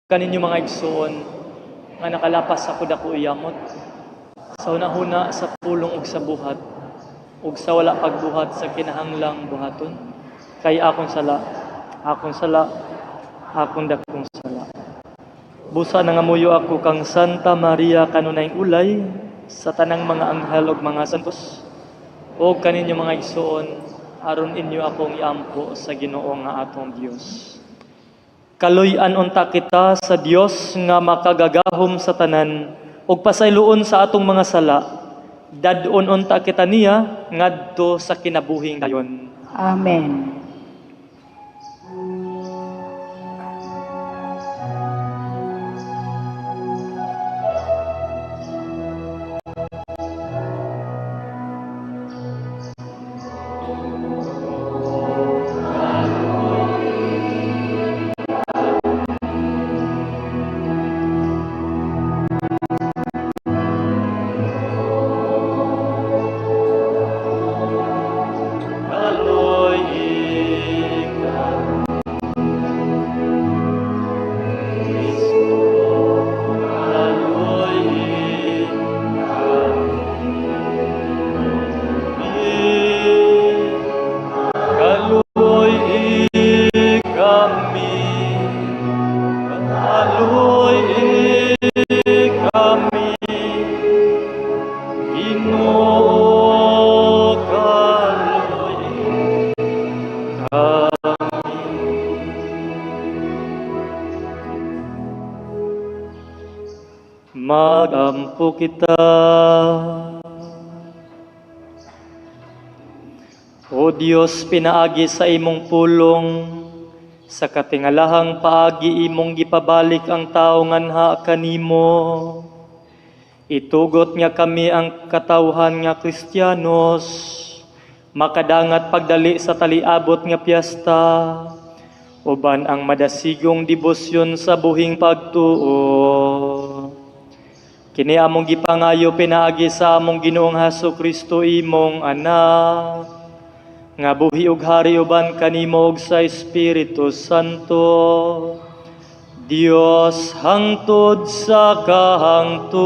Kaninyo, mga igsoon, nga nakalapas ako dako iyamot sa hunahuna, sa pulong ug sa buhat, ug sa wala pagbuhat sa kinahanglang buhaton, kay akong sala, akong sala, akong dakong sala. Busa nangamuyo ako kang Santa Maria, kanunayng ulay sa tanang mga anghel ug mga santos, ug kaninyo, mga igsoon, aron inyo akong iampo sa Ginoo nga atong Dios. Kaluy-an unta kita sa Dios nga makagagahom sa tanan ug pasayloon sa atong mga sala. Dad-on unta kita niya ngadto sa kinabuhing dayon. Amen. Kaloy kami. Kristo, kaloy kami. Kaloy kami. Kaloy kami. Ginoo, kaloy kami. Magampo kita. O Dios, pinaagi sa imong pulong, sa katingalahang paagi imong gipabalik ang tao nganha kanimo. Itugot nga kami ang katawhan nga Kristiyanos, makadangat pagdali sa taliabot nga piyesta, uban ang madasigong debosyon sa buhing pagtuo. Kini among gipangayo pinaagi sa among Ginoong Hesus Kristo, imong Anak, nga buhi ug hari uban kanimo ug sa Espiritu Santo, Dios hangtod sa kahangturan.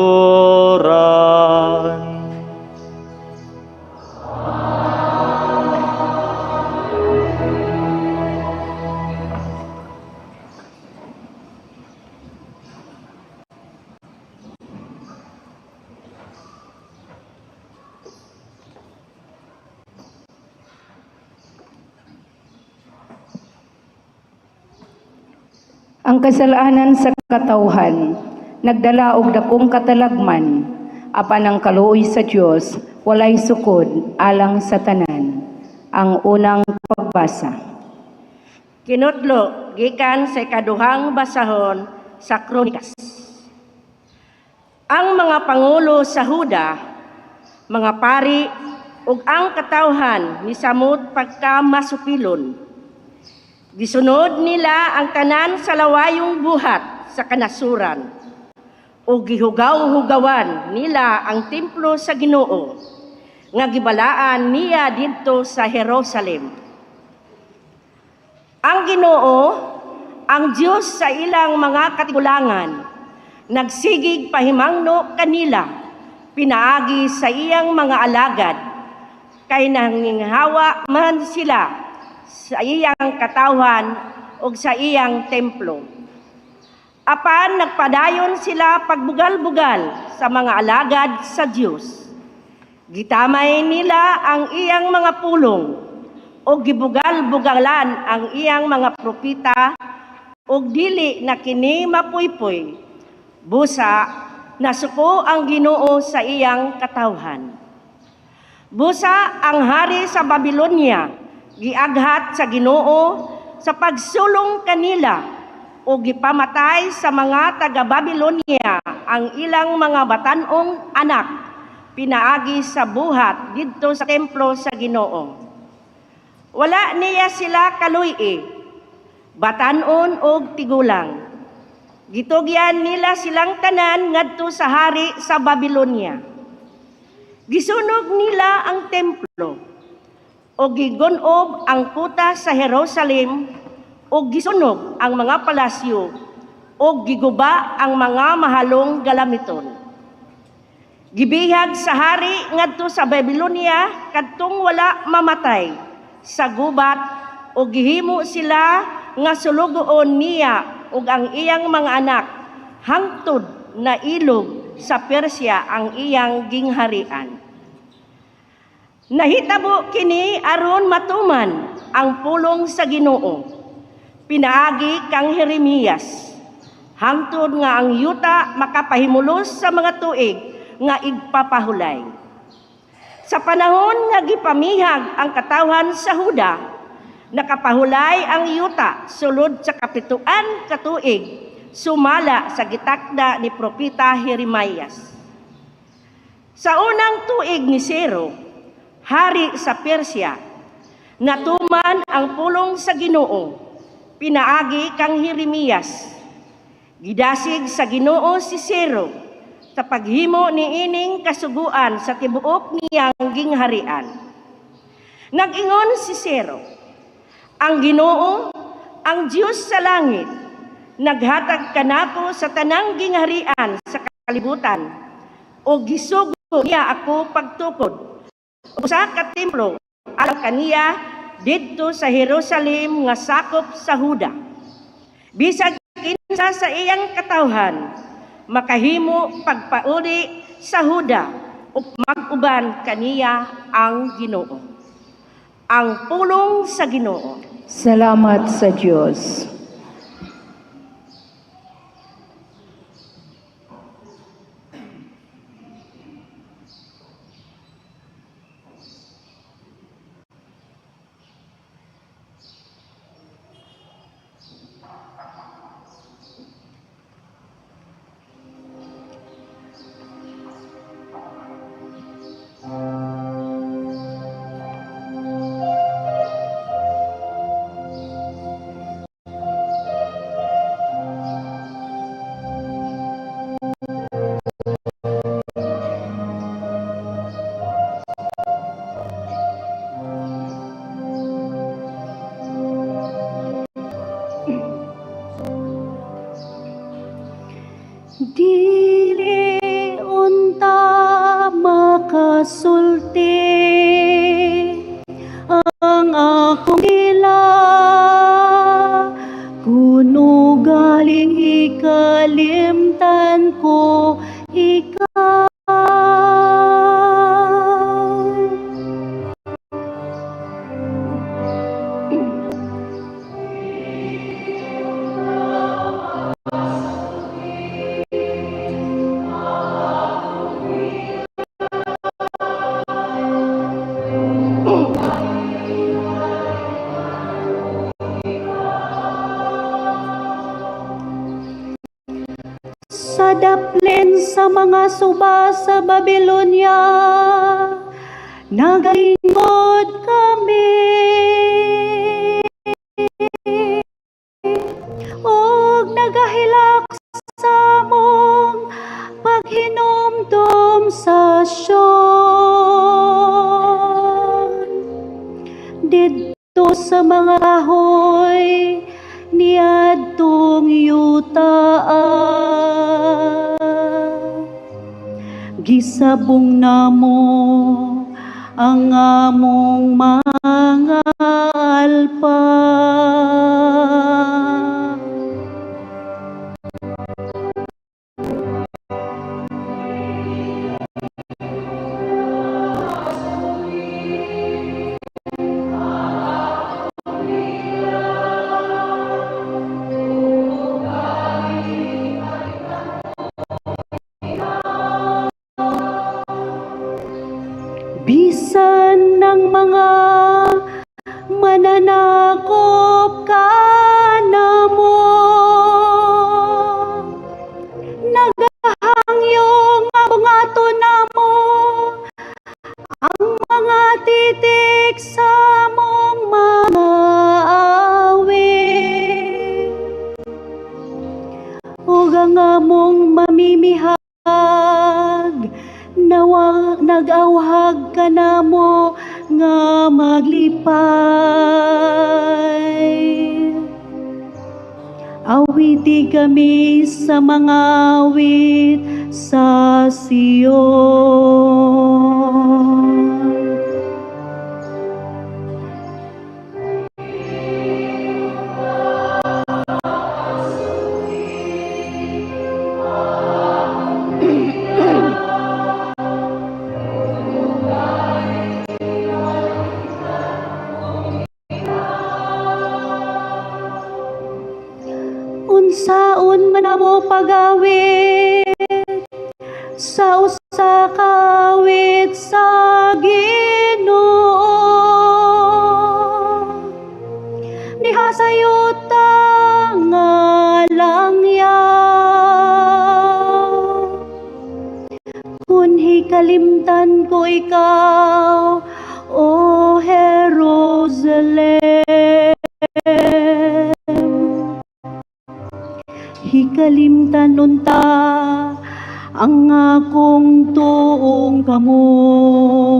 Ang kasalanan sa katawhan nagdala og dakong katalagman, apan ang kaluoy sa Dios walay sukod alang sa tanan. Ang unang pagbasa. Kinutlo gikan sa ikaduhang basahon sa Kronikas. Ang mga pangulo sa Huda, mga pari ug ang katawhan misamot pagka masupilon. Gisunod nila ang tanan sa lawayong buhat sa kanasuran ug gihugaw-hugawan nila ang templo sa Ginoo nga gibalaan niya didto sa Jerusalem. Ang Ginoo, ang Dios sa ilang mga katigulangan, nagsigig pahimangno kanila pinaagi sa iyang mga alagad, kay nanginghawa man sila sa iyang katawhan ug sa iyang templo. Apan nagpadayon sila pagbugal-bugal sa mga alagad sa Dios. Gitamay nila ang iyang mga pulong o gibugal-bugalan ang iyang mga propita ug dili na kini mapuypoy. Busa nasuko ang Ginoo sa iyang katawhan. Busa ang hari sa Babylonia giaghat sa Ginoo sa pagsulong kanila o gipamatay sa mga taga-Babylonia ang ilang mga batanong anak pinaagi sa buhat didto sa templo sa Ginoo. Wala niya sila kaluy-i, batanon og tigulang. Gitugyan nila silang tanan ngadto sa hari sa Babylonia. Gisunog nila ang templo o gigunob ang kuta sa Jerusalem o gisunog ang mga palasyo Ug giguba ang mga mahalong galamiton. Gibihag sa hari ngadto sa Babylonia kadtong wala mamatay sa gubat ug gihimo sila nga sulugoon niya ug ang iyang mga anak hangtod na ilog sa Persia ang iyang gingharian. Nahitabo kini aron matuman ang pulong sa Ginoo pinaagi kang Jeremias, hangtod nga ang yuta makapahimulos sa mga tuig nga igpapahulay. Sa panahon nga gipamihag ang katawhan sa Huda, nakapahulay ang yuta sulod sa 7 ka tuig sumala sa gitakda ni Propeta Jeremias. Sa unang tuig ni Ciro, hari sa Persia, natuman ang pulong sa Ginoo pinaagi kang Jeremias. Gidasig sa Ginoo si Ciro sa paghimo niining kasuguan sa tibuok niyang gingharian. Nag-ingon si Ciro, "Ang Ginoo, ang Dios sa langit, naghatag kanako sa tanang gingharian sa kalibutan ug gisugo niya ako pagtukod og usa ka templo alang kaniya didto sa Jerusalem nga sakop sa Huda. Bisag kinsa sa iyang katawhan makahimo pagpauli sa Huda ug mag-uban kaniya ang Ginoo." Ang pulong sa Ginoo. Salamat sa Diyos. Dili unta makasulti ang akong dila, kuno galing ikalimtan ko ikaw. Sa daplin sa mga suba sa Babylonia, nagalingkod kami ug nagahilak sa among paghinumdom sa Sion. Didto sa mga kahoy niadtong yuta, gisabong namo ang among mga alpa. Bisan ng mga mananakop kanamo, nagahangyong nga bungaton namo ang mga titik sa among mga awit ug ang among mamimihag nawa nag-awhag kanamo nga maglipay. Awiti kami sa mga awit sa Sion. Unsaon man amo pagawit sa usa ka awit sa Ginoo, diha sa yuta nga langyaw, kun hikalimtan ko ikaw, O Jerusalem. Hikalimtan unta ang akong tuong kamot.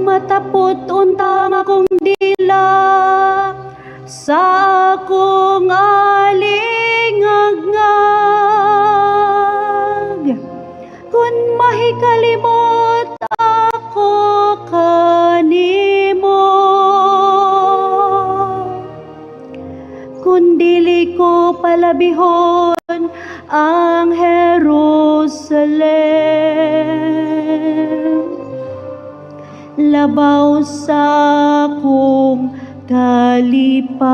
Matapot unta ang akong dila sa akong alingagngag, kun mahikalimot ako kanimo, kun dili ko palabihon ang Jerusalem labaw sa akong kalipay.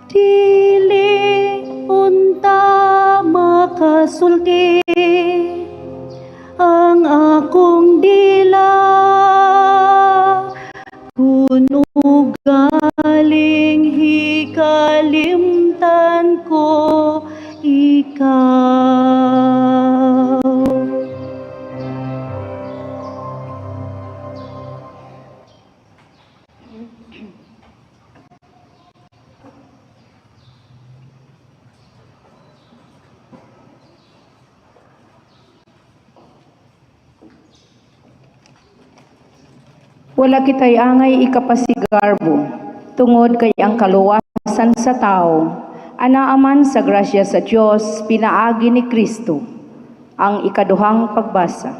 Dili unta makasulti ang akong dila kun ugaling hikalimtan ko ikaw. Wala kita'y angay ikapasigarbo, tungod kay ang kaluwasan sa tao, anaa man sa grasya sa Dios pinaagi ni Kristo. Ang ikaduhang pagbasa.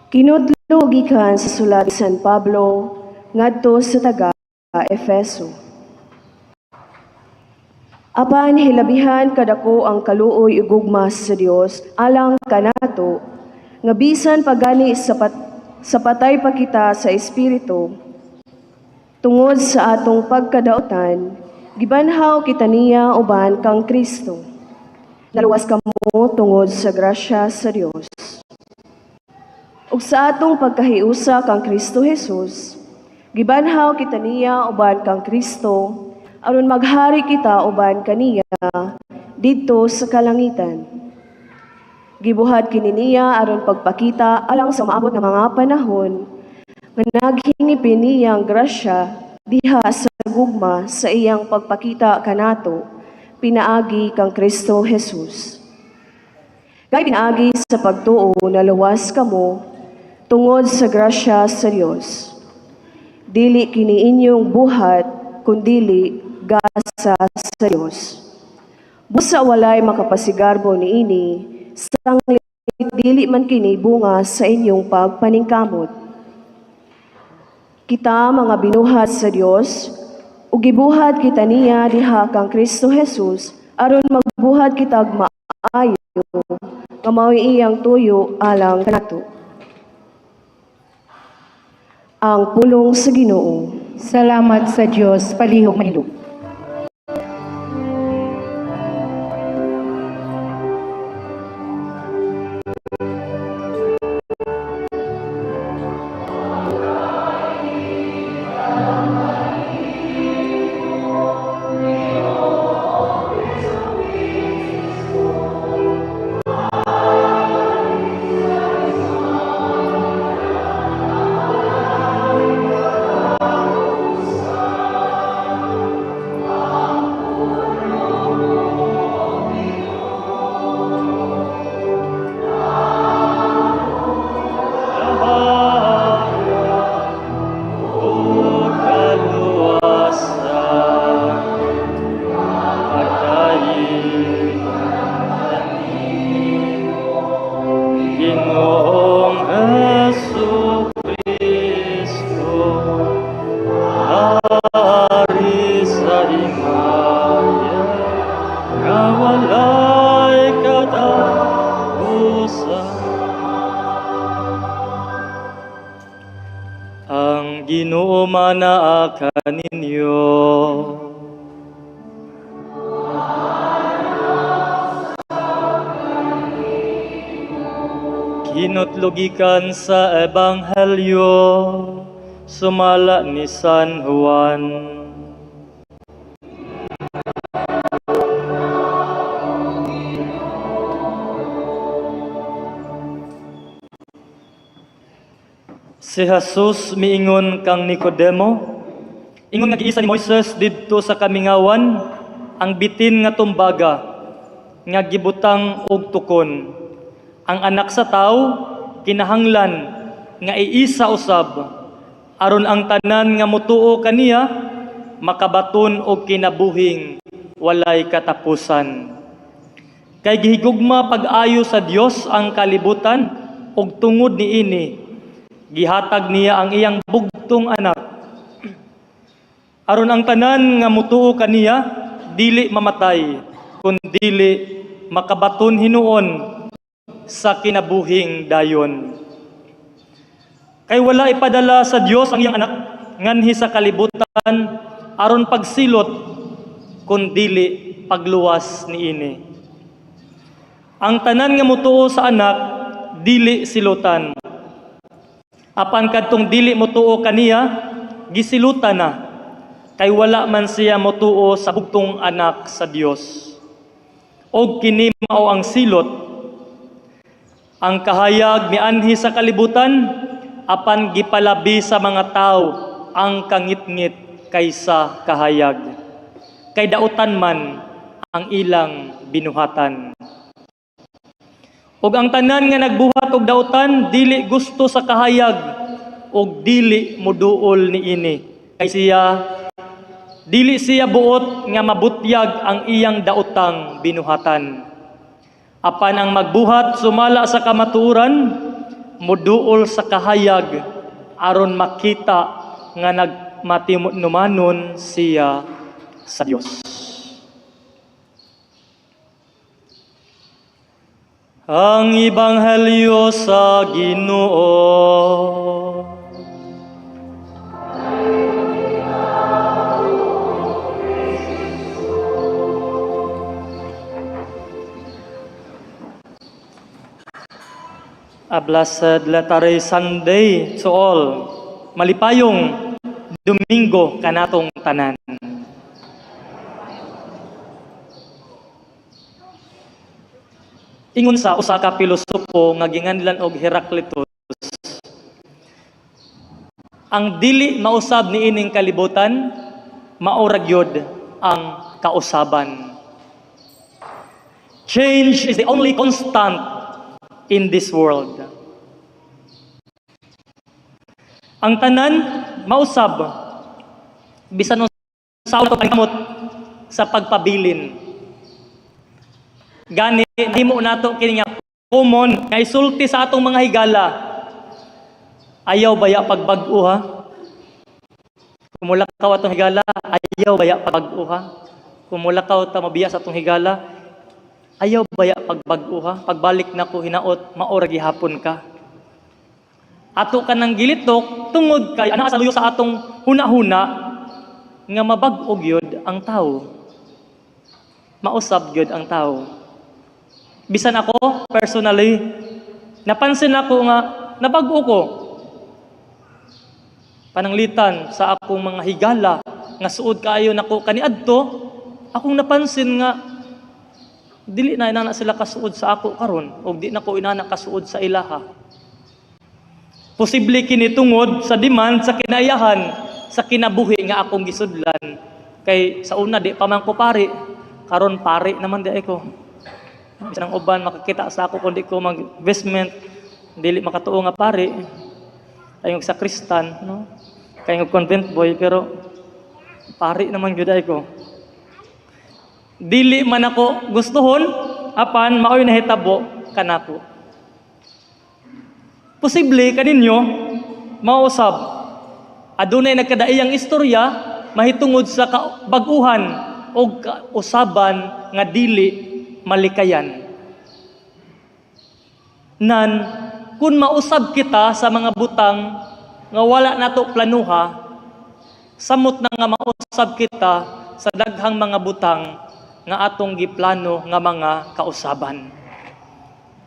Kinudlo gikan sa sulat ni San Pablo ngadto sa taga Efeso. Apan hilabihan kadako ang kaluoy ug gugma sa Dios alang kanato, nga bisan pagani sa patay pa kita sa espiritu, tungod sa atong pagkadaotan, gibanhaw kita niya uban kang Kristo. Naluwas kamo tungod sa grasya sa Dios. Ug sa atong pagkahiusa kang Kristo Jesus, gibanhaw kita niya uban kang Kristo, aron maghari kita uban kaniya didto sa kalangitan. Gibuhat kini niya aron pagpakita alang sa maabot nga mga panahon nga naghingipin niyang grasya diha sa gugma sa iyang pagpakita kanato pinaagi kang Kristo Jesus. Kay pinaagi sa pagtuo naluwas kamo tungod sa grasya sa Dios. Dili kini inyong buhat, kundili gasa sa Dios. Busa walay makapasigarbo niini, sanglit dili man kini bunga sa inyong pagpaningkamot. Kita mga binuhat sa Dios, ug Ug gibuhat kita niya diha kang Kristo Jesus aron magbuhat kitag maayo nga mao'y iyang tuyo alang kanato. Ang pulong sa Ginoo. Salamat sa Dios, palihog manindog. Kaluwasan pagdaig Ginoong Hesu Kristo, Hari sa himaya nga walay katapusan. Ang Ginoo manaa kaninyo. Kinutlogikan sa Ebanghelyo sumala ni San Juan. Si Jesus miingon kang Nicodemo, ingon nga giisa ni Moises didto sa kamingawan ang bitin nga tumbaga nga gibutang og tukon. Ang anak sa tawo kinahanglan nga iisa usab aron ang tanan nga motuo kaniya makabaton og kinabuhing walay katapusan. Kay gihigugma pag-ayo sa Dios ang kalibutan ug tungod niini gihatag niya ang iyang bugtong anak aron ang tanan nga motuo kaniya dili mamatay kundili makabaton hinuon sa kinabuhing dayon. Kay wala ipadala sa Dios ang iyang anak nganhi sa kalibutan aron pagsilot kundili pagluwas niini. Ang tanan nga motuo sa anak dili silutan. Apan kadtong dili motuo kaniya gisilutan na kay wala man siya motuo sa bugtong anak sa Dios. Og kini mao ang silot, ang kahayag mianhi sa kalibutan apan gipalabi sa mga tawo ang kangitngit kaysa kahayag. Kay dautan man ang ilang binuhatan. Ug ang tanan nga nagbuhat og dautan dili gusto sa kahayag ug dili moduol niini. Kay siya dili siya buot nga mabutyag ang iyang daotang binuhatan. Apan ang magbuhat sumala sa kamatuoran moduol sa kahayag aron makita nga nagmatinumanon siya sa Dios. Ang Ebanghelyo sa Ginoo. A blessed Laetare Sunday to all. Malipayong Domingo kanatong tanan. Ingon sa usa ka pilosopo nga ginganlan og Heraclitus, ang dili mausab niining kalibutan, mao ra gyud ang kausaban. Change is the only constant in this world. Ang tanan mausab bisan unsa ato kamot sa pagpabilin. Gani nahimo nato kini nga common nga isulti sa atong mga higala. Ayaw baya pagbag-o ha. Kung mulakaw atong higala, ayaw baya pagbag-o ha. Kung mulakaw ta mabiya sa atong higala, ayaw baya pagbag-o ha. Pagbalik nako hinaot, mao ra gihapon ka. Ato ka nang gilitok tungod kay anaa sa luyo sa atong huna-huna nga mabag-o gyud ang tao. Mausab gyud ang tao. Bisan ako personally, napansin ako nga nabag-o ko. Pananglitan sa akong mga higala nga suod kaayo nako kaniadto, akong napansin nga dili na inana sila kasuod sa ako karon ug di na ko inana kasuod sa ilaha. Posible kini tungod sa demand sa kinaiyahan sa kinabuhi nga akong gisudlan, kay sa una di pa man ko pari, karon pari naman di ay ko. Bisan ang uban makakita sa ako kun di ko mag-vestment, dili makatuo nga pari. Kay og sakristan, no? Kay og convent boy, pero pari naman gyud ay ko. Dili man ako gustuhon, apan mao'y nahitabo kanako. Posible kaninyo mausab adunay nagkadaiyang istorya mahitungod sa kabag-uhan o kausaban nga dili malikayan. Nan kung mausab kita sa mga butang nga wala nato planuha, samot na nga mausab kita sa daghang mga butang nga atong giplano nga mga kausaban.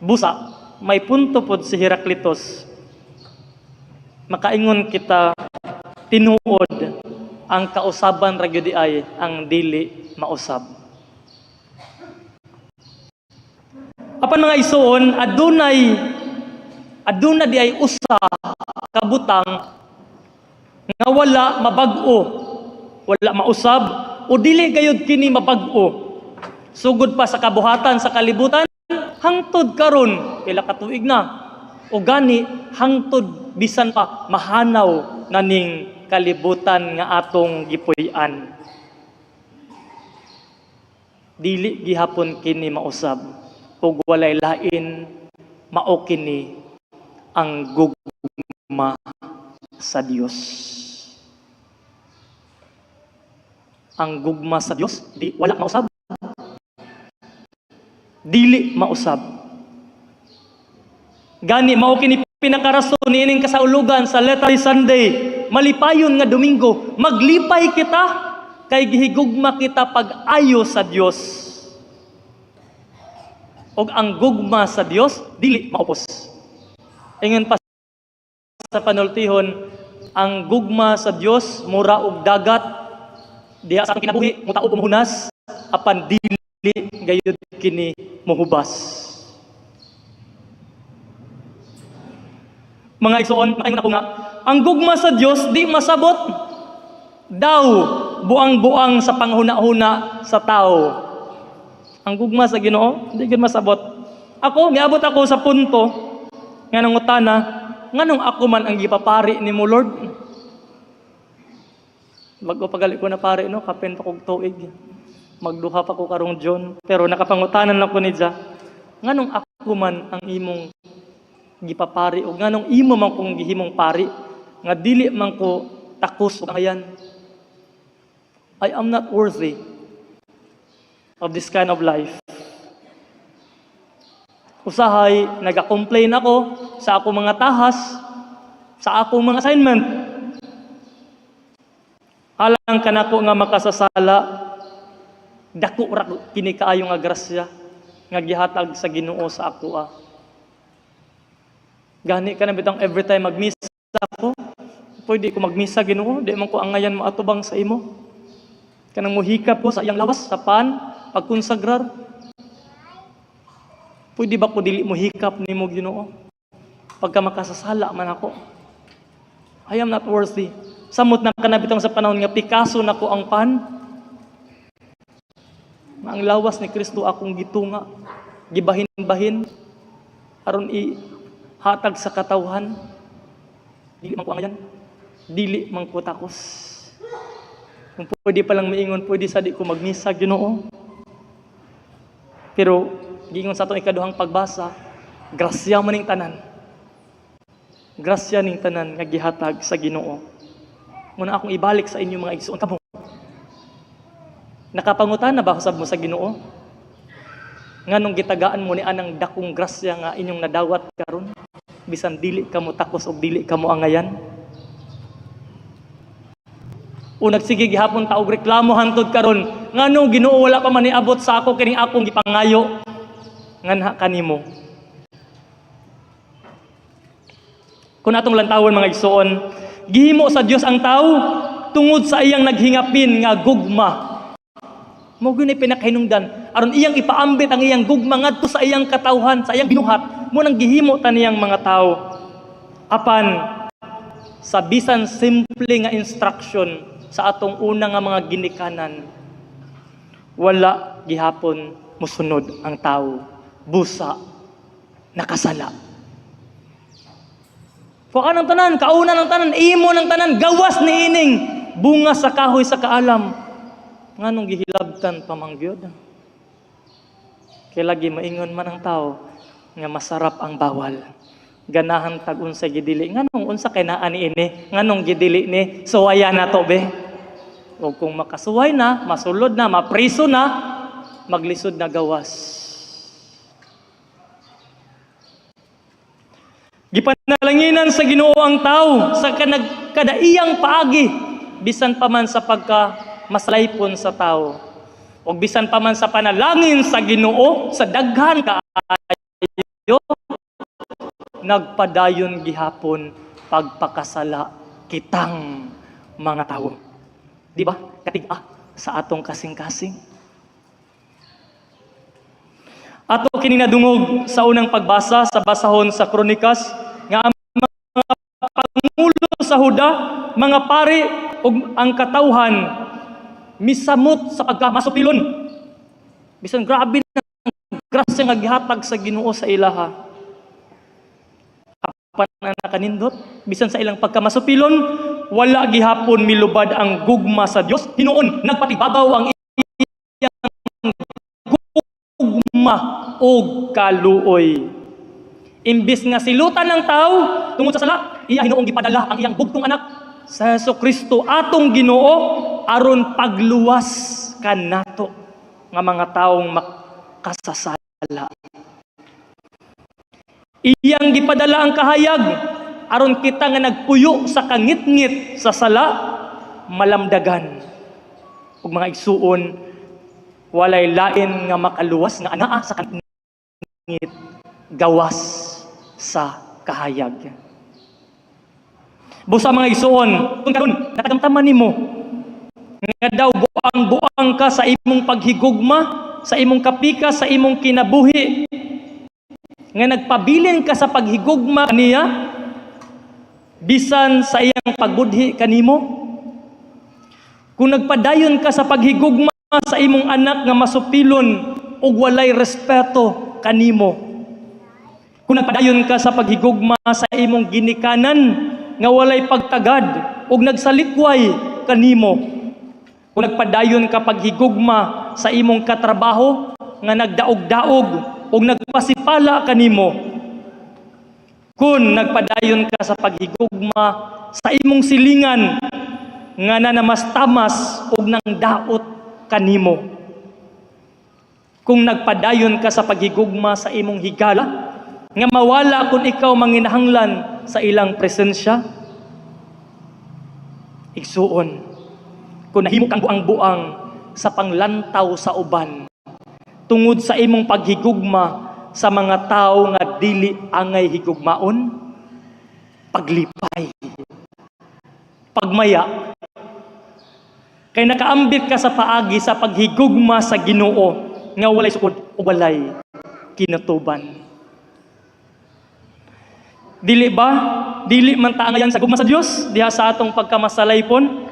Busa, may punto pod si Heraclitus. Makaingon kita tinuod ang kausaban ra gyud ay ang dili mausab. Apan mga isuon, aduna di ay usa ka butang nga wala mabag-o, wala mausab o dili gayud kini mabag-o. Sugod pa sa kabuhatan sa kalibutan hangtod karon pila ka tuig na, o gani hangtod bisan pa mahanaw na ning kalibutan nga atong gipuy-an. Dili gihapon kini mausab ug walay lain, mao kini ang gugma sa Dios. Ang gugma sa Dios di wala mausab. Dili mausab. Gani mao kini pinakarason niining kasaulugan sa Laetare Sunday, malipayon nga Domingo, maglipay kita kay gihigugma kita pag-ayo sa Dios. Og ang gugma sa Dios dili maupos. Ingon pa sa panultihon, ang gugma sa Dios mura og dagat diha sa atong kinabuhi, mutao pumuhunas, apan dili gayud kini mohubas. Mga igsoon, makaingon ako nga ang gugma sa Dios di masabot daw buang-buang sa panghuna-huna sa tao. Ang gugma sa Ginoo di gyud masabot. Ako miabot ako sa punto nga nangutana, nganong ako man ang gipapari nimo, Lord? Bago pagali ko na pare, no, kapin pa kog tuig. Magduha pa ko karong John, pero nakapangutanan lang ko ni Jah, nganong ako man ang imong gipapari o nganong imo man kong gihimong pari nga dili man ko takos og angayan? I am not worthy of this kind of life. Usahay, nag-complain ako sa akong mga tahas, sa akong mga assignment. Alang kanako nga makasasala, dako ra kini kaayo nga grasya nga gihatag sa Ginoo sa akoa. Gani ka na bitang every time magmisa ako, pwede ko magmisa Ginoo, di man ko angayan moatubang sa imo. Kanang muhikap ko sa iyang lawas, sa pan, pagkonsagrar. Pwede ba ko dili mohikap nimo Ginoo? Pagka makasasala man ako. I am not worthy. Samot na kanabitang sa panahon nga Picasso nako ang pan. Ang lawas ni Kristo akong gitunga, gibahin-bahin aron ihatag sa katawhan. Dili man ko angayan, dili man ko takos. Kung pwede pa lang maingon, pwede sa di ko magmisa Ginoo. Pero giingon sa atong ikaduhang pagbasa, grasya man ning tanan. Grasya ning tanan nga gihatag sa Ginoo. Muna akong ibalik sa inyo, mga igsoon, kamo. Nakapangutan na ba usab mo sa Ginoo? Nganong gitagaan mo ni anang dakong grasya nga inyong nadawat karon, bisan dili kamo takos og dili kamo angayan? O nagsige gihapon ta og reklamo hantod karon, nganong, Ginoo, wala pa man niabot sa ako kining akong gipangayo? Nganha kanimo? Kung atong lantawon, mga igsoon, gihimo sa Dios ang tao tungod sa iyang naghingapin nga gugma. Mao gyud pinakahinungdan aron iyang ipaambit ang iyang gugma ngadto sa iyang katawhan, sa iyang binuhat, mo nang gihimo ta niyang mga tao. Apan sa bisan simple nga instruction sa atong una nga mga ginikanan, wala gihapon musunod ang tao, busa nakasala. Kuha ng tanan, kauna ng tanan, imo ng tanan, gawas ni ining bunga sa kahoy sa kaalam. Nganong gihilabtan pa man gyud? Kay lagi maingon man ang tao nga masarap ang bawal. Ganahan tag unsa gidili. Nganong unsa kay naa ni ini? Nganong gidili ni? Suwaya na to be. O kung makasuway na, masulod na, mapriso na, maglisod na gawas. Gipanalanginan sa Ginoo ang tao sa kadaiyang paagi, bisan pa man sa pagka masalaypon sa tao. O bisan pa man sa panalangin sa Ginoo sa daghan kaayo, nagpadayon gihapon pagpakasala kitang mga tao. Di ba? Katig-a sa atong kasing-kasing. Ato kini nadungog sa unang pagbasa sa basahon sa Kronikas nga ang mga pangulo sa Huda, mga pari ug ang katawhan misamot sa pagkamasupilon. Bisan grabe na grasya nga gihatag sa Ginoo sa ilaha. Apan ang nakanindot, bisan sa ilang pagkamasupilon, wala gihapon milubad ang gugma sa Dios. Hinuon nagpatibabaw ang iyang gugma og kaluoy. Imbis nga silutan ng tao tungod sa sala, iya hinuong gipadala ang iyang bugtong anak sa Hesus Kristo atong Ginoo aron pagluwas kanato nga mga taong makasasala. Iyang gipadala ang kahayag aron kita nga nagpuyo sa kangitngit sa sala malamdagan. Ug mga igsuon, walay lain nga makaluwas nga anaa sa kangitngit gawas sa kahayag. Busa, mga igsuon, kung karon natagamtaman nimo nga daw buang-buang ka sa imong paghigugma, sa imong kapika, sa imong kinabuhi, nga nagpabilin ka sa paghigugma kaniya bisan sa iyang pagbudhi kanimo. Kung nagpadayon ka sa paghigugma sa imong anak nga masupilon ug walay respeto kanimo. Kung nagpadayon ka sa paghigugma sa imong ginikanan nga walay pagtagad ug nagsalikway kanimo. Kung nagpadayon ka paghigugma sa imong katrabaho nga nagdaog-daog ug nagpasipala kanimo. Kung nagpadayon ka sa paghigugma sa imong silingan nga nanamastamas ug nangdaot kanimo. Kung nagpadayon ka sa paghigugma sa imong higala nga mawala kung ikaw manginahanglan sa ilang presensya. Igsuon, kung nahimo kang buang-buang sa panglantaw sa uban tungod sa imong paghigugma sa mga tao nga dili angay higugmaon, paglipay, pagmaya, kay nakaambit ka sa paagi sa paghigugma sa Ginoo nga walay sukod o walay kinutuban. Dili ba? Dili man ta angayan sa gugma sa Dios diha sa atong pagkamasalaypon?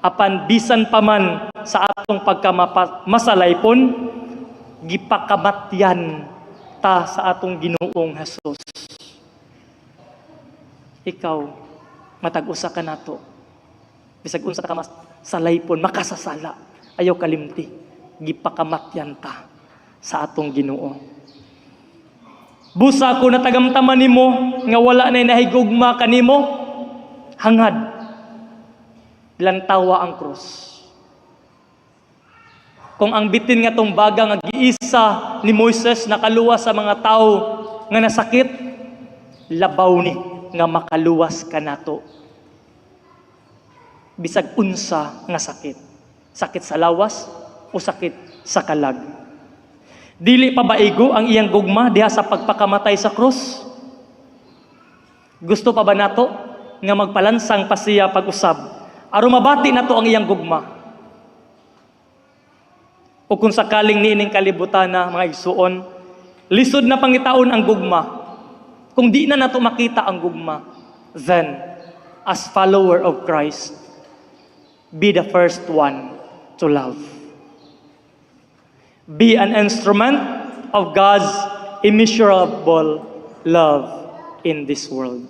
Apan bisan pa man sa atong pagkamasalaypon, gipakamatyan ta sa atong Ginoong Hesus. Ikaw, matag usa ka nato, bisag unsa ka masalaypon, makasasala, ayaw kalimti, gipakamatyan ta sa atong Ginoo. Busa ko natagamtaman nimo nga wala na nahigugma kanimo, hangad. Lantawa ang krus. Kung ang bitin nga tumbaga nga giisa ni Moises nakaluwas sa mga tao nga nasakit, labaw ni nga makaluwas kanato. Bisag unsa nga sakit. Sakit sa lawas o sakit sa kalag. Dili pa ba igo ang iyang gugma diha sa pagpakamatay sa krus? Gusto pa ba nato nga magpalansang pa siya pag-usab aron mabati nato ang iyang gugma? O kung sakaling niining kalibutan na, mga igsuon, lisod na pangitaon ang gugma. Kung di na nato makita ang gugma, then, as follower of Christ, be the first one to love. Be an instrument of God's immeasurable love in this world.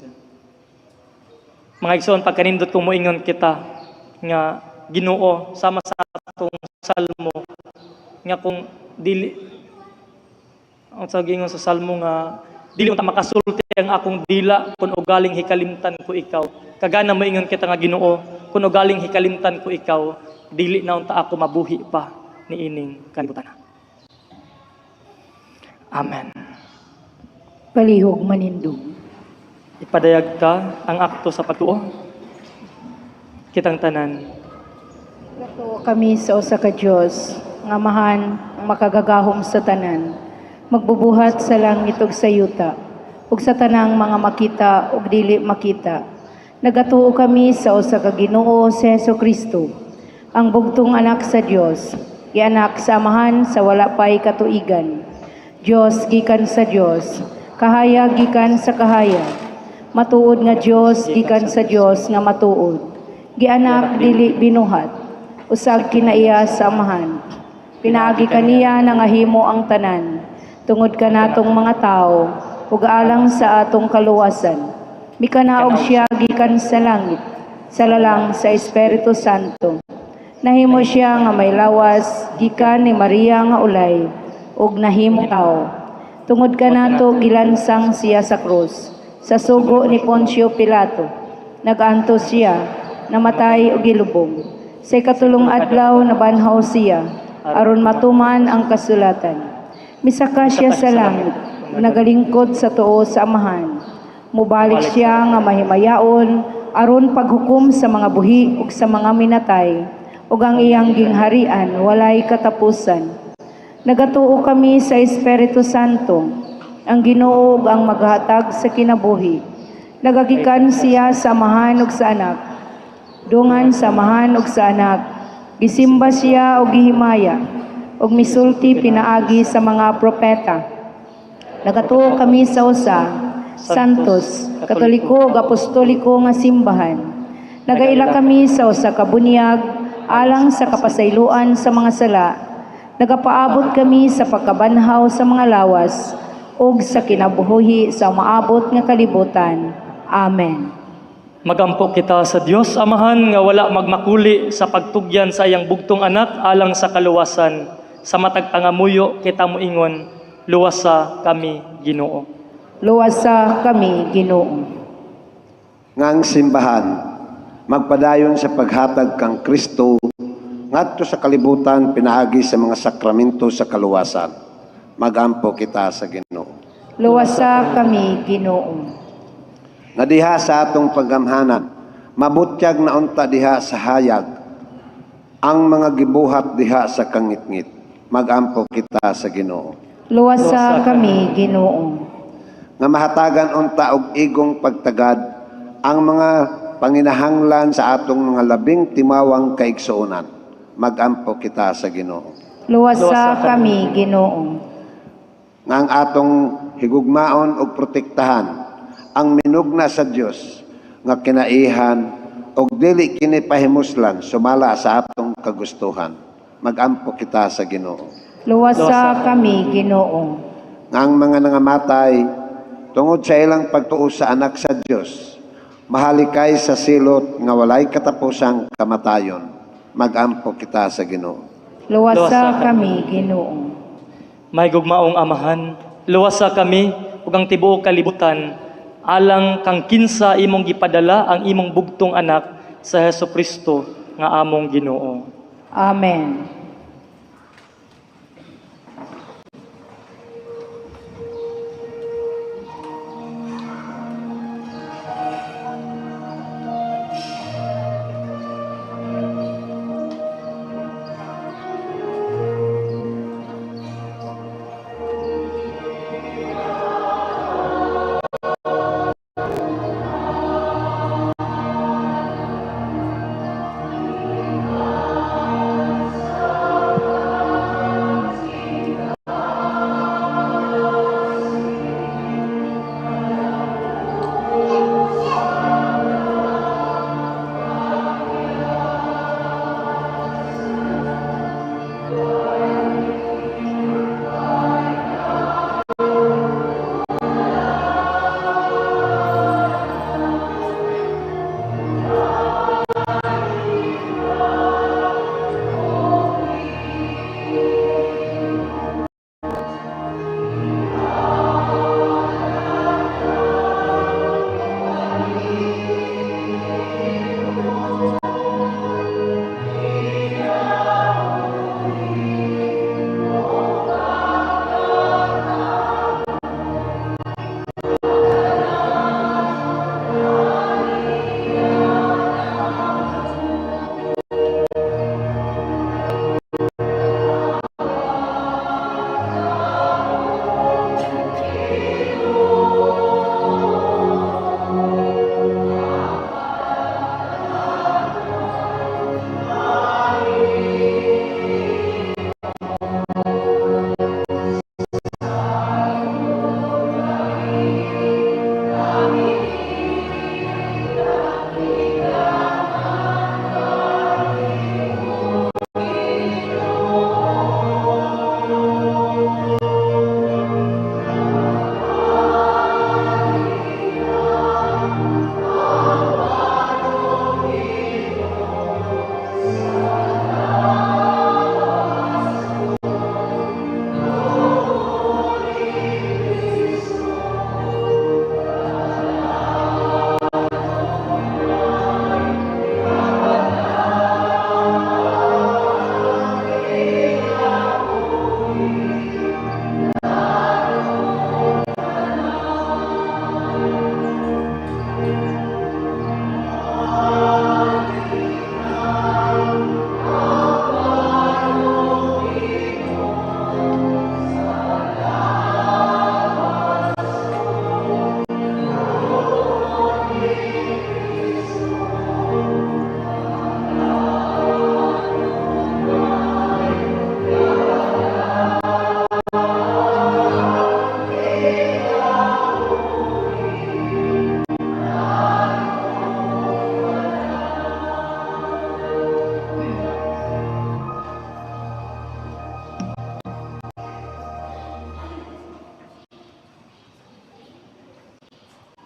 Mga igsoon, pagkanindot kung moingon kita nga Ginoo, sama sa atong salmo nga kung dili ang sa gingon sa salmo nga dili unta makasulti ang akong dila kung ugaling hikalimtan ko ikaw. Kagana moingon kita nga, Ginoo, kung ugaling hikalimtan ko ikaw, dili na unta ako mabuhi pa niining kalibutan. Amen. Palihog manindog. Ipadayag ta ang akto sa pagtuo. Kitang tanan. Gatuo kami sa usa ka Dios, nga Amahan, ang makagagahom sa tanan, magbubuhat sa langit ug sa yuta, ug sa tanang mga makita ug dili makita. Nagatuo kami sa usa ka Ginoo, si Hesus Kristo, ang bugtong anak sa Dios, gianak sa Amahan sa wala pay katuigan. Dios gikan sa Dios, kahayag gikan sa kahayag. Matuod nga Dios gikan sa Dios nga matuod. Gianak, dili binuhat. Usag kinaiya sa Amahan. Pinaagi kaniya nangahimo ang tanan. Tungod kanatong mga tao ug alang sa atong kaluwasan, mikanaog siya gikan sa langit, sa lalang sa Espiritu Santo. Nahimo siya nga may lawas gikan ni Maria nga ulay ug nahimo tao. Tungod kanato gilansang siya sa krus. Sa sugo ni Poncio Pilato, nagantos siya, namatay ug gilubong. Sa ikatulong adlaw nabanhaw siya aron matuman ang kasulatan. Misaka siya sa langit, nagalingkod sa tuo sa Amahan. Mubalik siya nga mahimayaon aron paghukom sa mga buhi ug sa mga minatay, ug ang iyang gingharian walay katapusan. Nagatuo kami sa Espiritu Santo, ang Ginoo ug ang maghatag sa kinabuhi. Nagagikan siya sa Amahan ug sa Anak. Dungan sa Amahan ug sa Anak, gisimba siya ug gihimaya, ug misulti pinaagi sa mga propeta. Nagatuo kami sa usa, Santos, Katoliko ug Apostoliko nga simbahan. Nagaila kami sa usa ka bunyag alang sa kapasayloan sa mga sala. Nagapaabot kami sa pagkabanhaw sa mga lawas ug sa kinabuhi sa maabot nga kalibutan. Amen. Magampo kita sa Dios Amahan nga wala magmakuli sa pagtugyan sa iyang bugtong anak alang sa kaluwasan. Sa matag pangamuyo kita moingon, luwasa kami, Ginoo. Luwasa kami, Ginoo. Nga ang simbahan magpadayon sa paghatag kang Kristo ngadto sa kalibutan pinaagi sa mga sakramento sa kaluwasan. Magampo kita sa Ginoo. Luwasa kami, Ginoo. Nga diha sa atong paggamhanan, mabutyag na unta diha sa hayag ang mga gibuhat diha sa kangitngit. Magampo kita sa Ginoo. Luwasa kami, Ginoo. Nga mahatagan unta og igong pagtagad ang mga panginahanglan sa atong mga labing timawang kaigsuonan. Magampo kita sa Ginoo. Luwasa kami, Ginoo. Nga ang atong higugmaon ug protektahan ang minugna sa Dios nga kinaihan ug dili kini pahimuslan sumala sa atong kagustuhan. Magampo kita sa Ginoo. Luwasa kami, Ginoo. Nga ang mga nangamatay tungod sa ilang pagtuo sa anak sa Dios mahalikay sa silot nga walay katapusang kamatayon. Magampo kita sa Ginoo. Luwasa kami, Ginoo. Mahigugmaong Amahan, luwasa kami ug ang tibuok kalibutan alang kang kinsa imong gipadala ang imong bugtong anak sa Hesus Kristo. nga among Ginoo. Amen.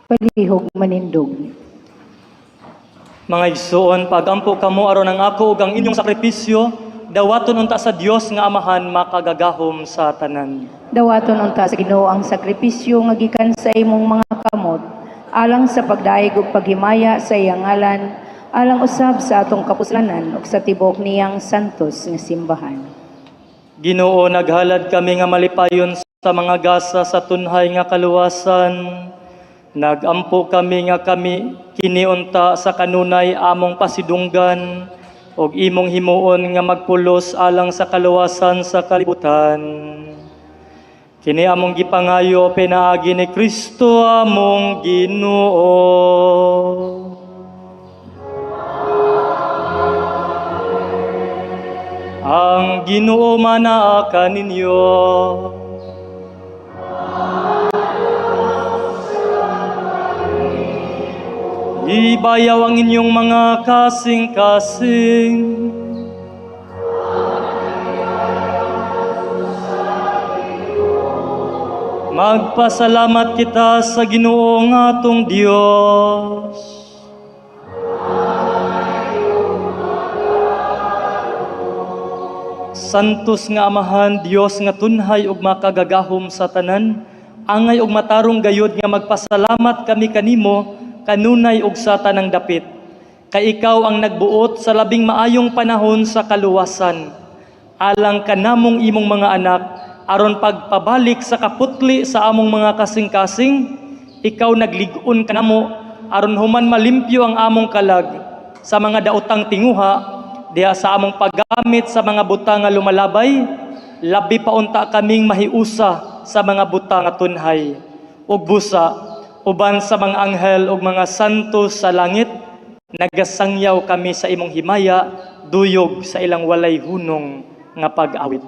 Palihog manindog. Mga igsuon, pagampo kamo aron ang ako ug ang inyong sakripisyo, dawaton unta sa Dios nga Amahan makagagahom sa tanan. Dawaton unta sa Ginoo ang sakripisyo nga gikan sa imong mga kamot alang sa pagdayeg ug paghimaya sa iyang ngalan, alang usab sa atong kapuslanan ug sa tibuok niyang santos nga simbahan. Ginoo, naghalad kami nga malipayon sa mga gasa sa tunhay nga kaluwasan. Nagampo kami nga kami kiniunta sa kanunay among pasidunggan ug imong himuon nga magpulos alang sa kaluwasan sa kalibutan. Kini among gipangayo pinaagi ni Kristo among Ginoo. Ang Ginoo manaa kaninyo. Ibayaw ang inyong mga kasing-kasing. Magpasalamat kita sa Ginoo nga atong Dios. Santos nga Amahan, Dios nga tunhay ug makagagahom sa tanan, angay ug matarong gayod nga magpasalamat kami kanimo kanunay ug sa tanang dapit. Kay ikaw ang nagbuot sa labing maayong panahon sa kaluwasan. Alang kanamong imong mga anak, aron pagpabalik sa kaputli sa among mga kasing-kasing, ikaw naglig-on kanamo aron human malimpyo ang among kalag sa mga daotang tinguha diha sa among paggamit sa mga butang nga lumalabay, labi pa unta kaming mahiusa sa mga butang nga tunhay. Ug busa uban sa mga anghel ug mga santo sa langit, nagasangyaw kami sa imong himaya, duyog sa ilang walay hunong nga pag-awit.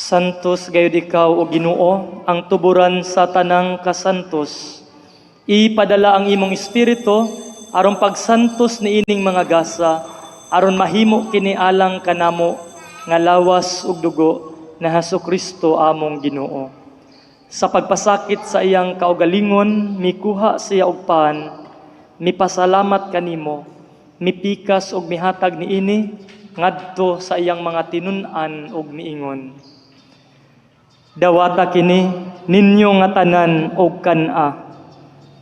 Santos gayud ikaw o Ginoo, ang tuburan sa tanang kasantos. Ipadala ang imong espiritu aron pagsantos niining mga gasa, aron mahimo kini alang kanamo nga lawas ug dugo na Hesukristo among Ginoo. Sa pagpasakit sa iyang kaugalingon, mikuha siya og pan, mipasalamat kanimo, mipikas og mihatag niini ngadto sa iyang mga tinun-an og miingon. Dawata kini ninyo nga tanan og kan-a,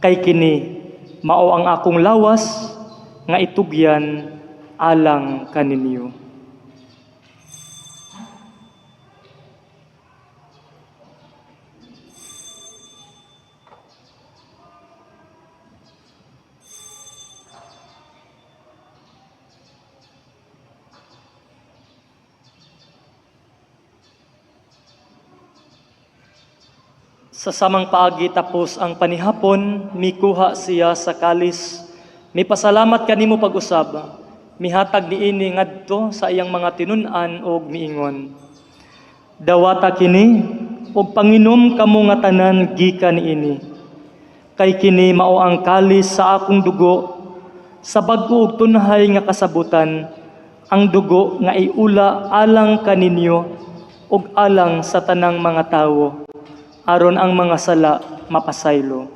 kay kini mao ang akong lawas nga itugyan alang kaninyo. Sa samang paagi tapos ang panihapon, mikuha siya sa kalis. Mipasalamat kanimo pag-usab, mihatag niini ngadto sa iyang mga tinun-an og miingon. Dawata kini og panginom kamo nga tanan gikan niini. Kay kini mao ang kalis sa akong dugo, sa bag-o og tunhay nga kasabutan, ang dugo nga iula alang kaninyo ug alang sa tanang mga tawo, aron ang mga sala mapasaylo.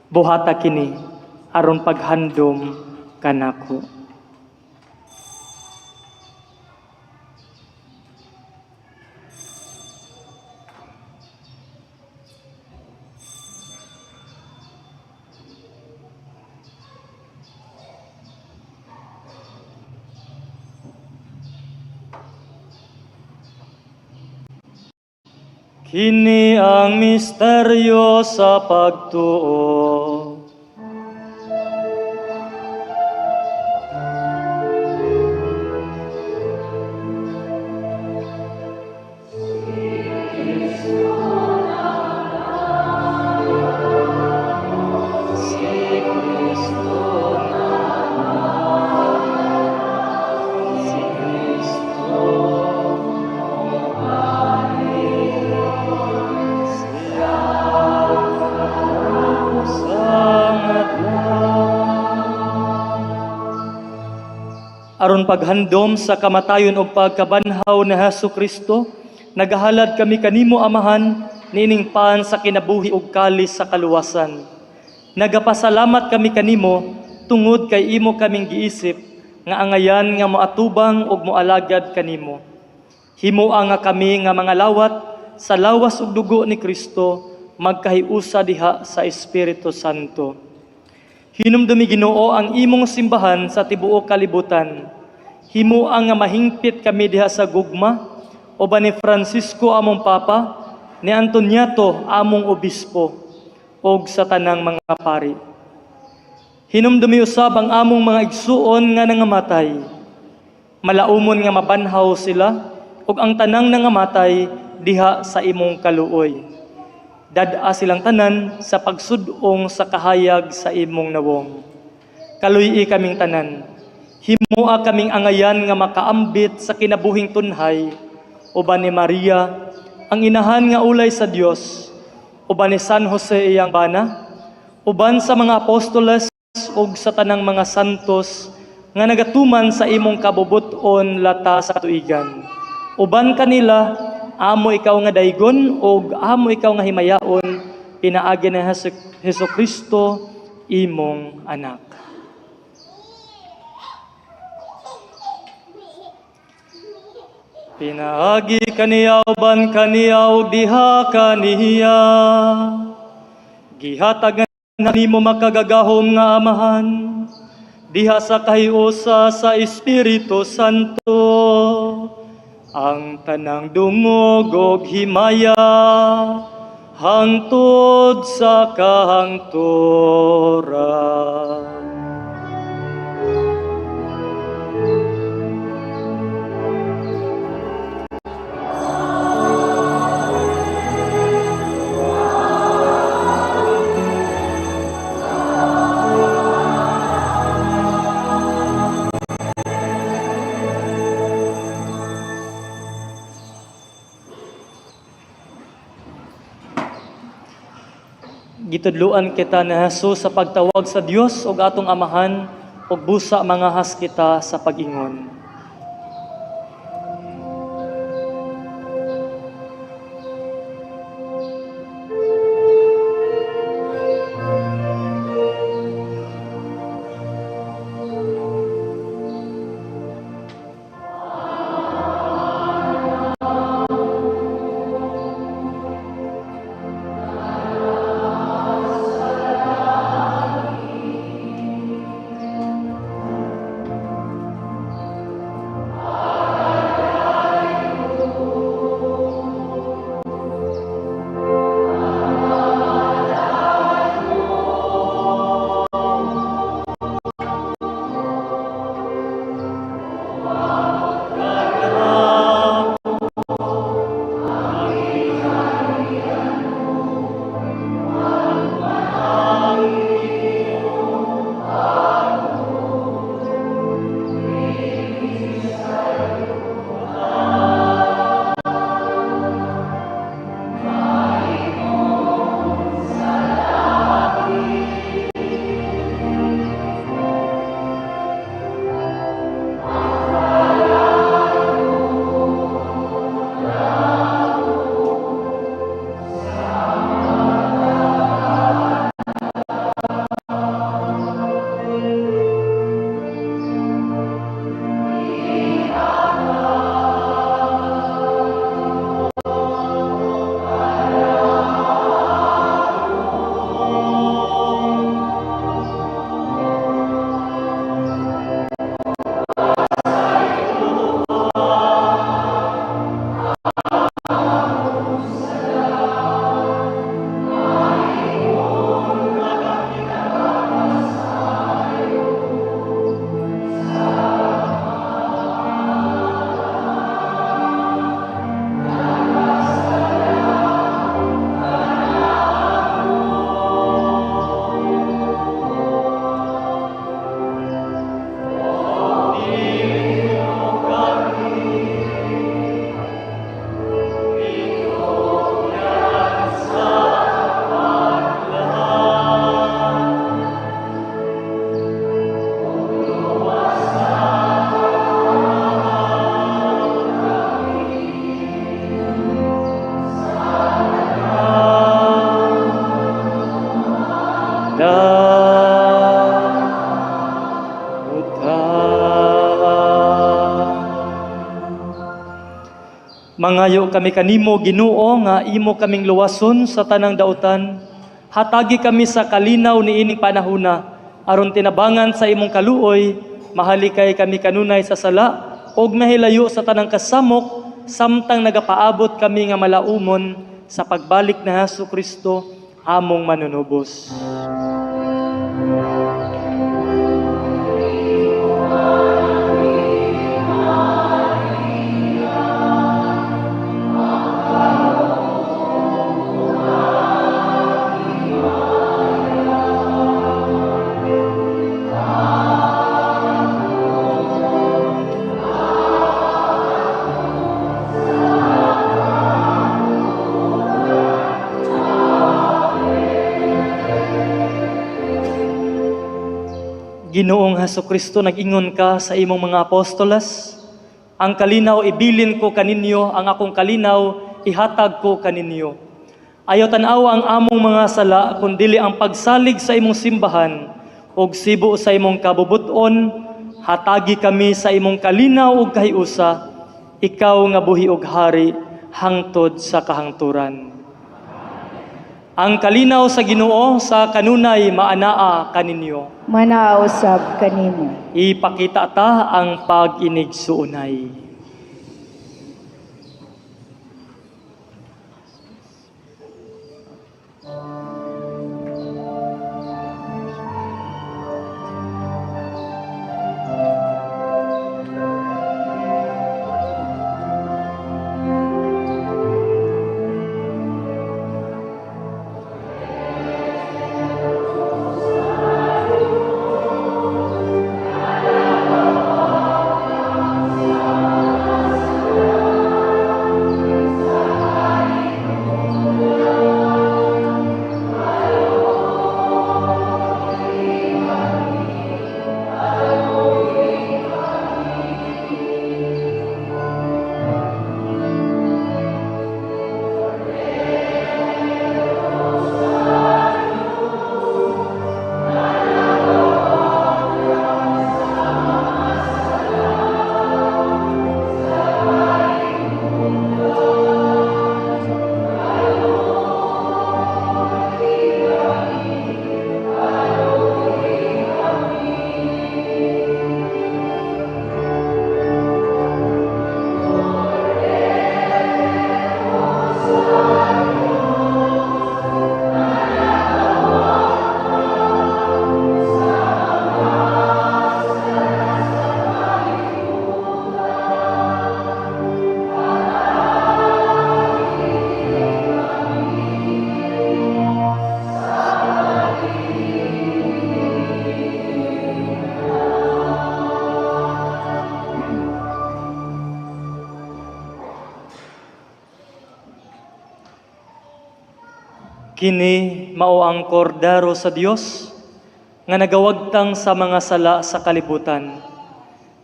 Buhata kini aron paghandom kanako. Kini ang misteryo sa pagtuo. Si Kristo si Kristo Aron paghandom sa kamatayon ug pagkabanhaw ni Hesus Kristo, nagahalad kami kanimo Amahan niining pan sa kinabuhi ug kalis sa kaluwasan. Nagapasalamat kami kanimo tungod kay imo kaming giisip nga angayan nga moatubang ug moalagad kanimo. Himoa nga kami nga mga lawat sa lawas ug dugo ni Kristo magkahiusa diha sa Espiritu Santo. Hinumdumi, Ginoo, ang imong simbahan sa tibuok kalibutan. Himoa nga mahingpit kami diha sa gugma uban ni Francisco among Papa, ni Antoniato among obispo, ug sa tanang mga pari. Hinumdumi usab ang among mga igsuon nga nangamatay. Malaumon nga mabanhaw sila ug ang tanang nangamatay diha sa imong kaluoy. Dad-a silang tanan sa pagsud-ong sa kahayag sa imong nawong. Kaluy-i kaming tanan. Himoa kaming angayan nga makaambit sa kinabuhing tunhay uban ni Maria, ang inahan nga ulay sa Dios, uban ni San Jose iyang bana, uban sa mga apostoles ug sa tanang mga santos nga nagatuman sa imong kabubut-on lata sa katuigan. Uban kanila, amo ikaw nga daygon ug amo ikaw nga himayaon pinaagi ni Hesus Kristo imong anak. Pinaagi kaniya uban kaniya ug diha kaniya, gihatagan nimo makagagahom nga Amahan, diha sa kahiusa sa Espiritu Santo, ang tanang dungog ug himaya hangtod sa kahangturan. Gitudluan kita ni Jesus sa pagtawag sa Dios ug atong Amahan ug busa mangahas kita sa pag-ingon. Mangayo kami kanimo, Ginoo, nga imo kaming luwason sa tanang dautan. Hatagi kami sa kalinaw niining panahuna aron tinabangan sa imong kaluoy, mahalikay kami kanunay sa sala ug mahilayo sa tanang kasamok samtang nagapaabot kami nga malaumon sa pagbalik ni Hesus Kristo among manunubos. Ginoong Hesus Kristo, nag-ingon ka sa imong mga apostoles, ang kalinaw ibilin ko kaninyo, ang akong kalinaw ihatag ko kaninyo. Ayaw tan-awa ang among mga sala, kundili ang pagsalig sa imong simbahan, ug sibo sa imong kabubuton, hatagi kami sa imong kalinaw ug kahiusa, ikaw nga buhi ug hari, hangtod sa kahangturan. Ang kalinaw sa Ginoo sa kanunay maanaa kaninyo. Manausab kanimo. Ipakita ta ang pag-inig suunay. Kini mao ang kordero sa Dios nga nagawagtang sa mga sala sa kalibutan.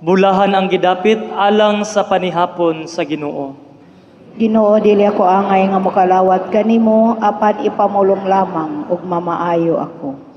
Bulahan ang gidapit alang sa panihapon sa Ginoo. Ginoo, dili ako angay nga mokalawat kanimo, apan ipamulong lamang ug mamaayo ako.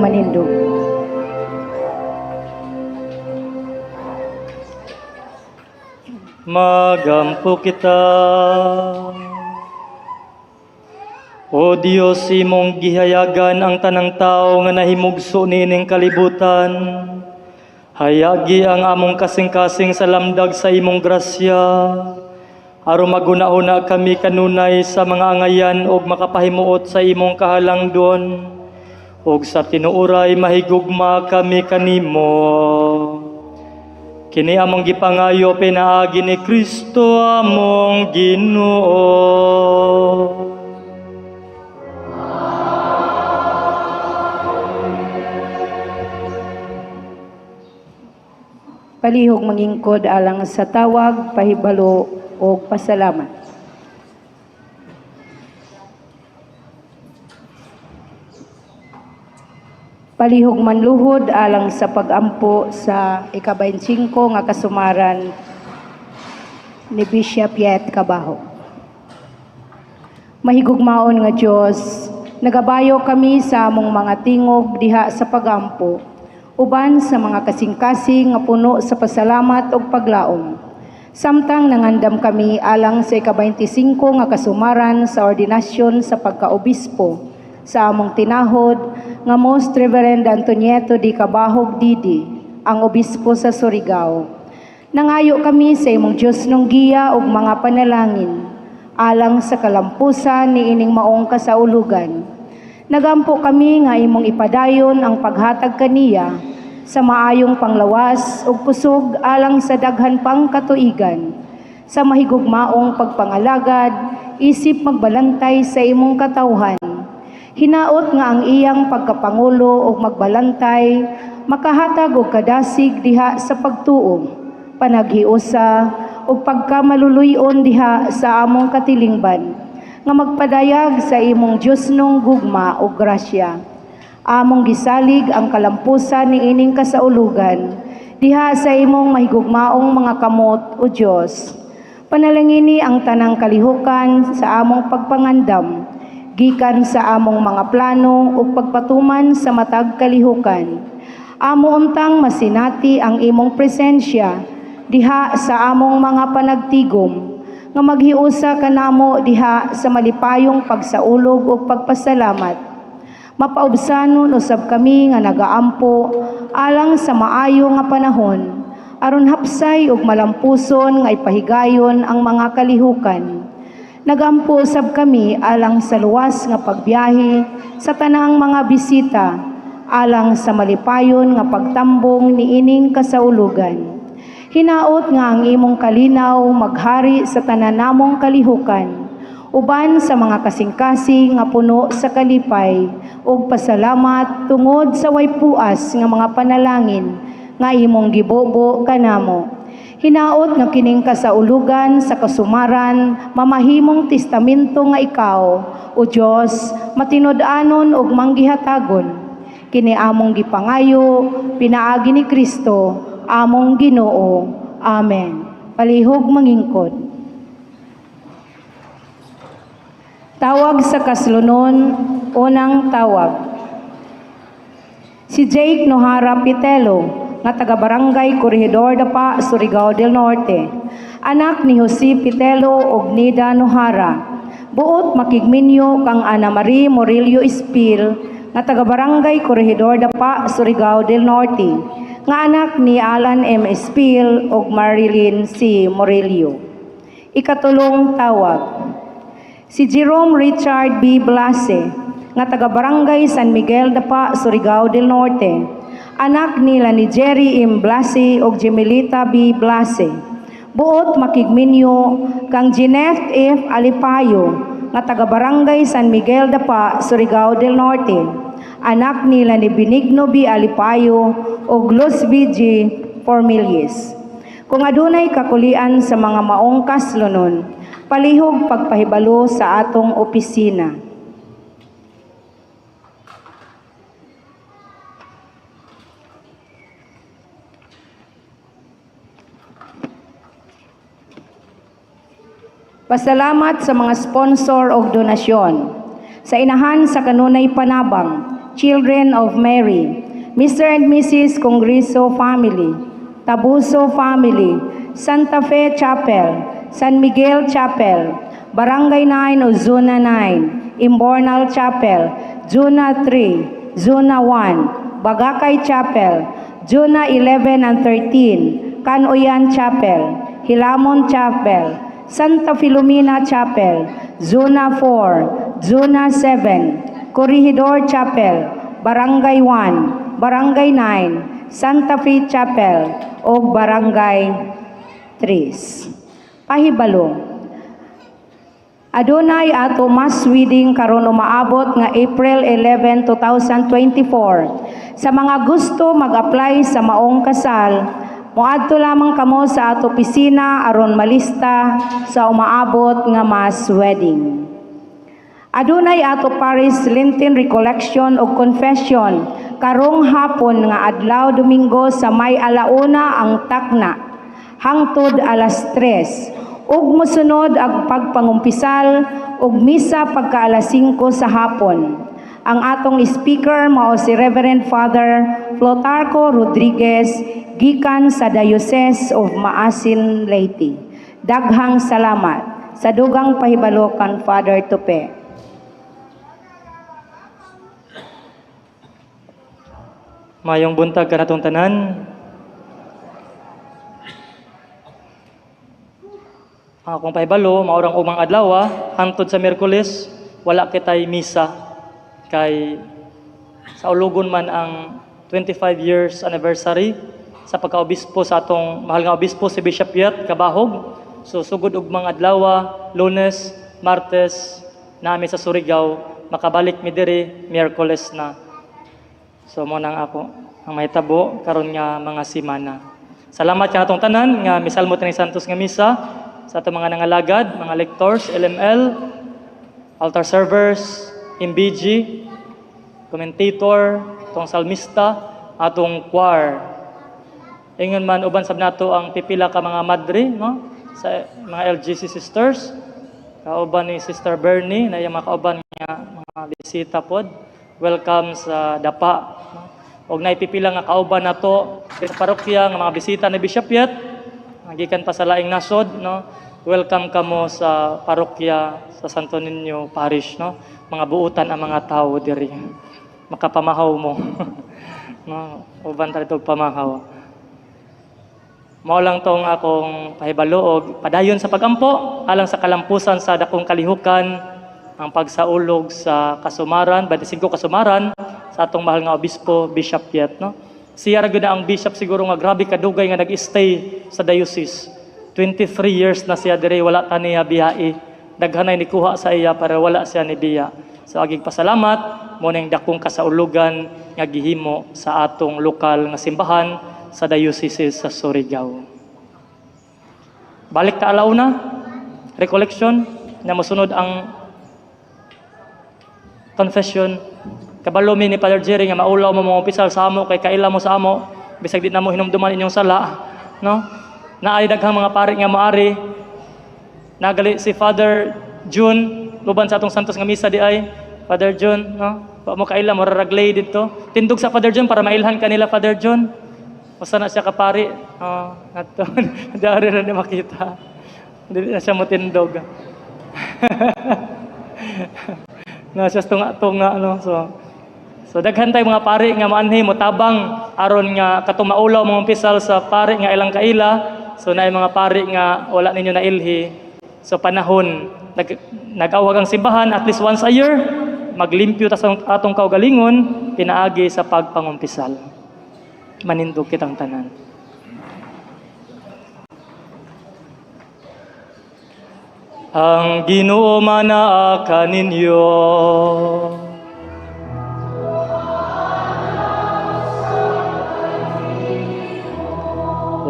Manindog. Magampo kita. O Dios, imong gihayagan ang tanang tao nga nahimugso niining kalibutan. Hayagi ang among kasing-kasing sa lamdag sa imong grasya. Aron maghuna-huna kami kanunay sa mga angayan ug makapahimuot sa imong kahalangdon. Ug sa tinuoray mahigugma kami kanimo. Kini among gipangayo pinaagi ni Kristo among Ginoo. Palihog mangingkod alang sa tawag, pahibalo o pasalamat. Palihog manluhod alang sa pagampo sa ika-25 nga kasumaran ni Bishop Yet Cabahug. Mahigugmaon nga Dios, nagabayo kami sa among mga tingog diha sa pagampo, uban sa mga kasing-kasing nga puno sa pasalamat ug paglaom. Samtang nangandam kami alang sa ika-25 nga kasumaran sa ordinasyon sa pagkaobispo sa among tinahod nga Most Reverend Antonieto D. Cabahug D.D., ang obispo sa Surigao. Nangayo kami sa imong Diyos nung giya ug mga panalangin alang sa kalampusan ni ining maong kasaulugan. Nagampo kami nga imong ipadayon ang paghatag kaniya sa maayong panglawas ug kusog alang sa daghan pang katuigan, sa mahigugmaong pagpangalagad isip magbalantay sa imong katawhan. Hinaot nga ang iyang pagkapangulo ug magbalantay makahatag og kadasig diha sa pagtuo, panaghiusa ug pagkamaluluy-on diha sa among katilingban, nga magpadayag sa imong Diyosnong gugma ug grasya. Among gisalig ang kalampusan ni ining kasaulugan diha sa imong mahigugmaong mga kamot, o Dios. Panalangini ang tanang kalihukan sa among pagpangandam, gikan sa among mga plano ug pagpatuman sa matag kalihukan. Amo untang masinati ang imong presensya diha sa among mga panagtigom, nga maghiusa kanamo diha sa malipayong pagsaulog ug pagpasalamat. Mapaubsanon usab kami nga nagaampo alang sa maayo nga panahon, aron hapsay ug malampuson nga ipahigayon ang mga kalihukan. Nagampo usab kami alang sa luwas nga pagbiyahe sa tanang mga bisita, alang sa malipayon nga pagtambong niining kasaulugan. Hinaot nga ang imong kalinaw maghari sa tanan namong kalihukan, uban sa mga kasing-kasing nga puno sa kalipay ug pasalamat tungod sa way puas nga mga panalangin nga imong gibobo kanamo. Hinaot nga kining kasaulugan sa kasumaran mamahimong testamento nga ikaw, o Dios, matinud-anon ug manggihatagon. Kini among gipangayo pinaagi ni Kristo among Ginoo. Amen. Palihog mangingkod. Tawag sa kaslonon, unang tawag. Si Jake Nohara Pitelo, nga taga Barangay Corregidor Dapa, Surigao del Norte. Anak ni Jose Pitelo ug Nida Nohara. Buot makigminyo kang Ana Marie Morillo Espil, nga taga Barangay Corregidor Dapa, Surigao del Norte. Nga anak ni Alan M. Espil ug Marilyn C. Morillo. Ikatulong tawag. Si Jerome Richard B. Blase, nga taga Barangay San Miguel Dapa, Surigao del Norte. Anak nila ni Jerry M. Blase ug Gemelita B. Blase. Buot makigminyo kang Jeanette F. Alipayo, nga taga Barangay San Miguel Dapa, Surigao del Norte. Anak nila ni Benigno B. Alipayo ug Luz B. G. Formilies. Kung adunay kakulian sa mga maong kaslonon, palihog pagpahibalo sa atong opisina. Pasalamat sa mga sponsor og donasyon. Sa inahan sa kanunay panabang, Children of Mary, Mr. and Mrs. Congreso Family, Tabuso Family, Santa Fe Chapel, San Miguel Chapel, Barangay 9 o Zona 9, Imbornal Chapel, Zona 3, Zona 1, Bagakay Chapel, Zona 11 and 13, Canoyan Chapel, Hilamon Chapel, Santa Filomena Chapel, Zona 4, Zona 7, Corregidor Chapel, Barangay 1, Barangay 9, Santa Fe Chapel, o Barangay 3. Pahibalo, adunay ato mass wedding karon umaabot nga April 11, 2024. Sa mga gusto mag-apply sa maong kasal, moadto lamang kamo sa ato opisina aron malista sa umaabot nga mass wedding. Adunay ato Parish Lenten Recollection o Confession karong hapon nga adlaw Domingo sa may 1:00 ang takna hangtod 3:00 ug mosunod ang pagpangumpisal ug misa pagka 5:00 sa hapon. Ang atong speaker mao si Reverend Father Plutarco Rodriguez gikan sa Diocese of Maasin, Leyte. Daghang salamat. Sa dugang pahibalo kan Father Tupe. Mayong buntag kanatong tanan. Ang akong pahibalo, maurang umang adlaw, hangtod sa Miyerkules, wala kitay misa kay sa ulugon man ang 25 years anniversary sa pagkaobispo sa atong mahal nga obispo si Bishop Yet Cabahug. So sugod og mga adlaw, Lunes, Martes, nami sa Surigao, makabalik mi diri Miyerkules na. So mo nang ako ang mahitabo karon nga mga semana. Salamat kanatong tanan nga misalmo ni Santos nga misa sa atong mga nangalagad, mga lectors, LML, altar servers, MBG, commentator, atong salmista, atong choir. Ingon man uban sab nato ang pipila ka mga madre, no? Sa mga LGC sisters, kauban ni Sister Bernie na iyang mga kauban nga mga bisita pod. Welcome sa Dapa, no? Og naipipila nga kauban nato sa parokya nga mga bisita ni Bishop Yet, gikan pa sa laing nasod, no? Welcome kamo sa parokya sa Santo Niño Parish, no? Mga buutan ang mga tao diri. Makapamahaw mo. No, uban ta dito pamahaw. Mao lang tong akong pahibalo og padayon sa pagampo alang sa kalampusan sa dakong kalihukan ang pagsaulog sa kasumaran, 25 kasumaran sa atong mahal nga obispo Bishop Yet, no? Siya ra gyud ang bishop siguro nga grabe kadugay nga nag-stay sa diocese. 23 years na siya diri, wala ta niya biyai. Daghan ay nikuha sa iya pero wala siya ni biya. So agig pasalamat mo ning dakong kasaulugan nga gihimo sa atong lokal nga simbahan sa diocese sa Surigao. Balik ta alauna, recollection na mosunod ang confession. Kabalo mi ni Father Jerry nga maulaw mo mga opisyal sa amo kay kaila mo sa amo bisag di na mo hinumduman inyong sala, no? Naay daghang mga pari nga moari. Nagali si Father June luban sa atong Santos nga misa di ay Father June, no? Wa mo kaila mo raglay didto. Tindog sa Father June para mailhan kanila Father June. Usa na siya kapari. Oh, ato. Dari ra ni makita. Dili na siya motindog. Na siya tunga-tunga, no? So daghan tay mga pari nga maanhi motabang aron nga katong maulaw mga umpisal sa pari nga ilang kaila. So naay mga pari nga wala ninyo nailhi. So panahon nag-awag ang simbahan at least once a year, maglimpyo ta sa atong kaugalingon pinaagi sa pagpangumpisal. Manindog kitang tanan. Ang Ginoo manaa kaninyo.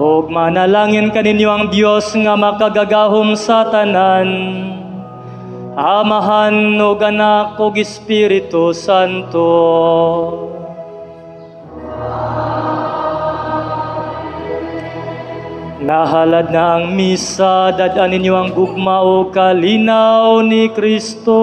Ug manalangin kaninyo ang Dios nga makagagahom sa tanan, Amahan ug Anak ug Espiritu Santo. Nahalad na ang misa, dad-an ninyo ang gugma o kalinaw ni Kristo.